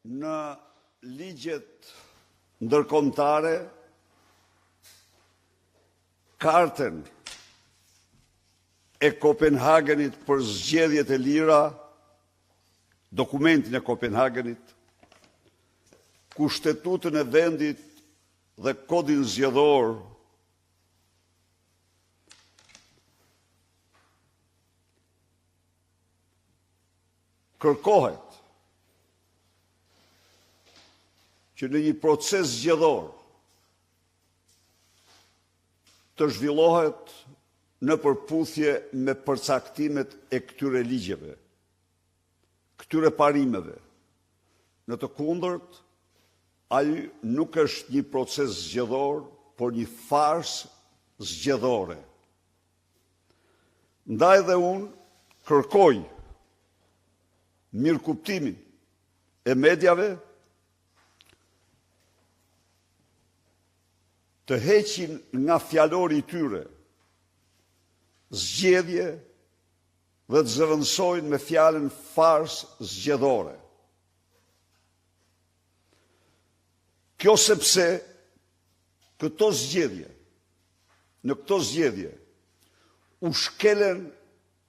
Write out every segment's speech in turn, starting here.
Në ligjet ndërkombëtare, kartën e Kopenhagenit për zgjedhjet e lira, dokumentin e Kopenhagenit, kushtetutën e vendit dhe kodin zgjedhor, Kërkohet që në një proces zgjedhor të zhvillohet në përputhje me përcaktimet e këtyre ligjeve, këtyre parimeve. Në të kundërt, ai nuk është një proces zgjedhor, por një farsë zgjedhore. Ndaj dhe unë kërkoj mirëkuptimin e mediave të heqin nga fjalori i tyre zgjedhje dhe të zëvendësojnë me fjalën farsë zgjedhore. Kjo sepse këto zgjedhje Në këto zgjedhje u shkelen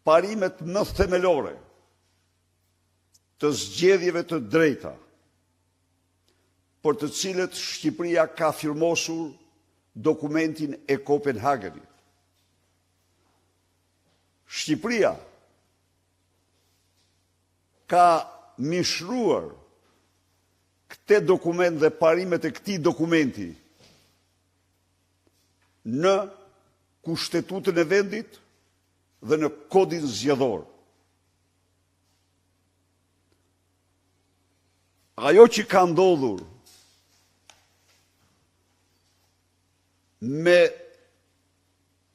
parimet më themelore të zgjedhjeve të drejta, për të cilët Shqipëria ka firmosur dokumentin e Kopenhagenit. Shqipëria ka mishëruar këtë dokument dhe parimet e këtij dokumenti në Kushtetutën e vendit dhe në Kodin Zgjedhor. Ajo që ka ndodhur me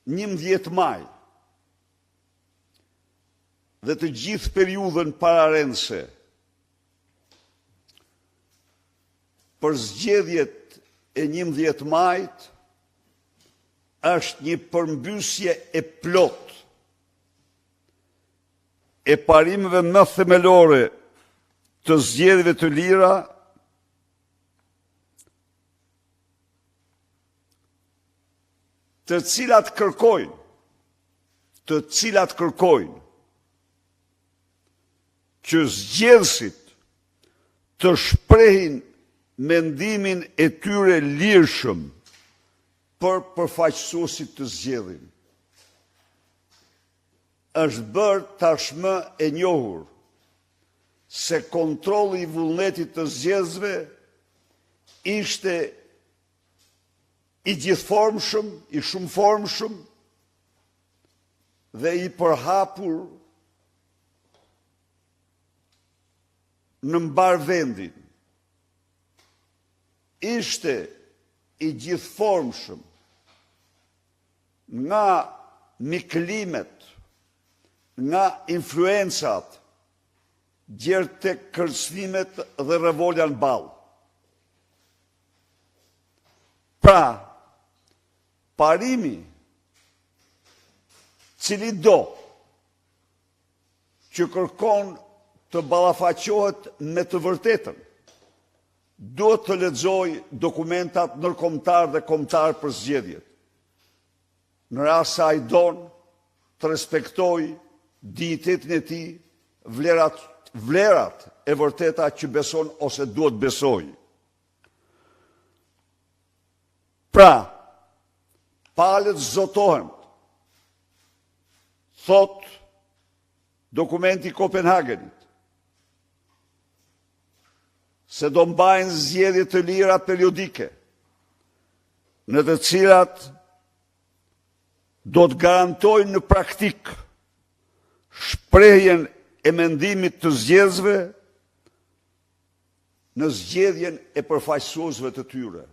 11 maj dhe të gjithë periudhën pararendëse Për zgjedhjet e 11 majit është një përmbysje e plotë e parimeve më themelore të zgjedhjeve të lira të cilat kërkojnë të cilat kërkojnë që zgjedhësit të shprehin mendimin e tyre lirshëm për përfaqësuesit të zgjedhin. Është bërë tashmë e njohur se kontrolli i vullnetit të zgjedhësve ishte i gjithëformshëm, i shumëformshëm dhe i përhapur në mbarë vendin. Ishte i gjithëformshëm nga miklimet, nga influencat, gjer tek kërcënimet dhe revolja në ballë. Pra, parimi cilido që kërkon të ballafaqohet me të vërtetën, duhet të lexojë dokumentat ndërkombëtarë dhe kombëtarë për zgjedhjet. Në rast se ai don të respektojë dinjitetin e tij, vlerat, vlerat e vërteta që beson ose duhet të besojë. Pra, palët zotohen Thotë dokumenti i Kopenhagenit se do mbajnë zgjedhje të lira periodike, në të cilat do të garantojnë në praktikë shprehjen e mendimit të zgjedhësve në zgjedhjen e përfaqësuesve të tyre.